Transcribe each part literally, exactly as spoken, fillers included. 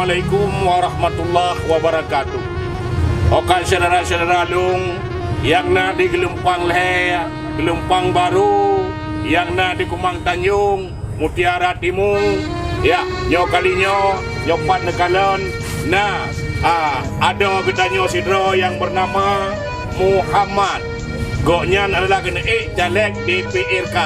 Assalamualaikum warahmatullahi wabarakatuh. Okan syedara-syedara lôn nyang na di Geulumpang Lhèe, Geulumpang Barô, nyang na di Kumang Tanjong, Mutiara Timu. Ya, nyoe kali nyoe, nyoe pat neukalon na, a, adoe geutanyoe sidroe nyang beunama Muhammad. Gobnyan adalah keuneuk ék caleg D P R K.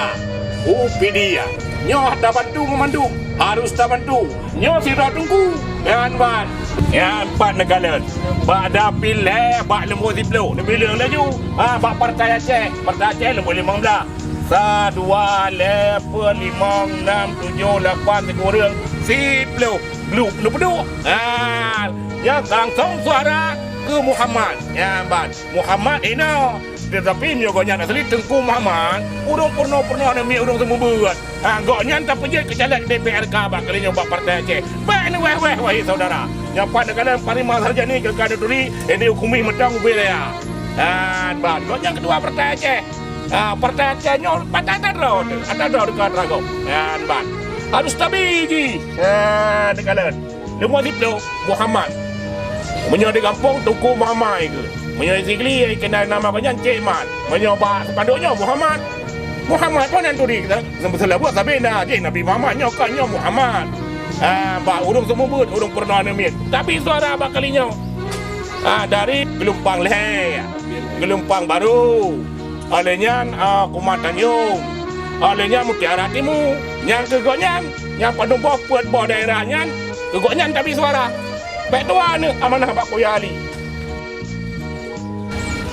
Upidi ya. Nyoe tabantu meumandum, harôh tabantu. Nyoe sidroe teungku. Nyan ban. Nyan pat neukalon. Bak dapil lhèe, bak leumbô siplôh. Neubileueng laju. Ha, bak Partai Aceh. Partai Aceh leumbô limong blah. Sa, dua, lhèe, peuet, limong, nam, tujoh, lapan, sikureueng, siplôh. Glup, neupeuduek. Ha, nyan langsong suara keu Muhammad. Nyan ban. Muhammad inoe. Teutapi meunyoe gobnyan asli Teungku Muhammad, ureueng peurunoe-peurunoe aneuk miet ureueng seumeubeuet. Ha, gobnyan tapeujeuet keu caleg D P R K bak kali nyoe bak Partai Aceh. Bèk neuwéh-wéh, wahé syedara. Nyoe pat neukalon Panglima Sarjani keu ka neuturi, ini hukumi meutong ubé raya. Ha, ban gobnyan keudua Partai Aceh. Ha, Partai Aceh nyoe pat ata droe teuh, ata droe teuh ka teuh gob. Ha, ban. Harôh tabi jih. Ha, neukalon. Leumo siplôh, Muhammad. Meunyoe di gampông, Teungku Muhammad keuh. Meunyoe di Sigli, keunan nama gobnyan Cék Mat. Meunyoe bak Seupadok nyoe Muhammad. Muhammad pih nan turi, seuleubuet sabe na, jih Nabi Muhammad nyoe kan nyoe Muhammad. Ah, bak ureueng seumeubeuet, ureueng peurunoe aneuk miet. Tapi suara bak kali nyoe, ah, dari Geulumpang Lhèe, Geulumpang Barô. Óh lheueh nyan, a, Kumang Tanjong. Óh lheueh nyan Mutiara Timu. Nyang keu gobnyan, nyang padum boh peuet boh daerah nyan, keu gobnyan tabi suara. Bèk tuha aneuk amanah bak Buya Ali.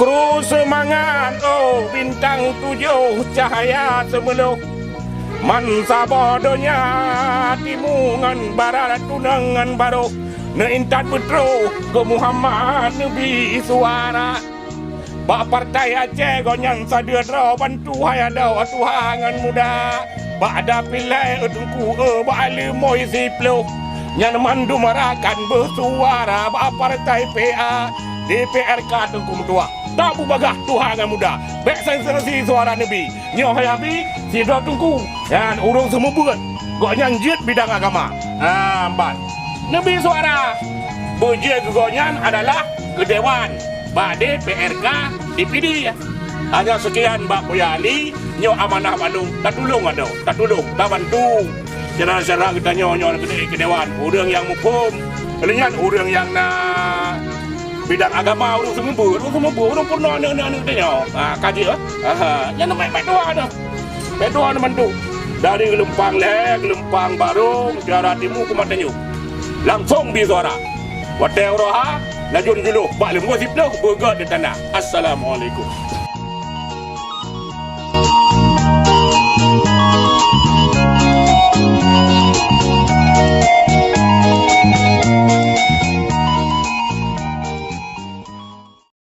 Kru seumangat, oh, bintang tujoh cahya seumeulôh. Bansaboh donya timu ngon barat, tunong ngon barô, neuintat beutroh keu Muhammad neubi suara. Bak Partai Aceh gobnyan sadeue droe bantu hai adoe tuha ngon muda. Bak dapil lhèe teungku, eh, bak leumo siplôh. Nyan mandum rakan beusuara bak Partai P A, D P R K teungku meutuah. Tapeubagaih tuha ngon muda. Bèk sensi suara neubi. Nyoe hai Abi, sidroe teungku. Nyan ureueng seumeubeuet. Gobnyan jeuet bidang agama. Ha, ban. Neubi suara. Beujeuet keu gobnyan adalah keu dewan. Bak D P R K, D P D. Hanya sekian bak Buya Ali, nyoe amanah bak lôn, tatulông adoe, tatulông, tabantu. Syedara-syedara geutanyoe nyoe keu, keu dewan, ureueng nyang muphom, lheueh nyan ureueng nyang na bidang agama, ureueng seumeubeuet, ureueng seumeubeuet, ureueng peurunoe aneuk-aneuk tanyoe. Ha, ka jeuet, ha. Ha, nyan bèk, bèk tuha aneuk. Bèk tuha aneuk bantu. Dari Geulumpang Lhèe, Geulumpang Barô, Mutiara Timu, Kumang Tanjong. Langsong bi suara. Watèe uroe ha, laju juluh bak leumo siplôh beugèt di tanda. Assalamualaikum.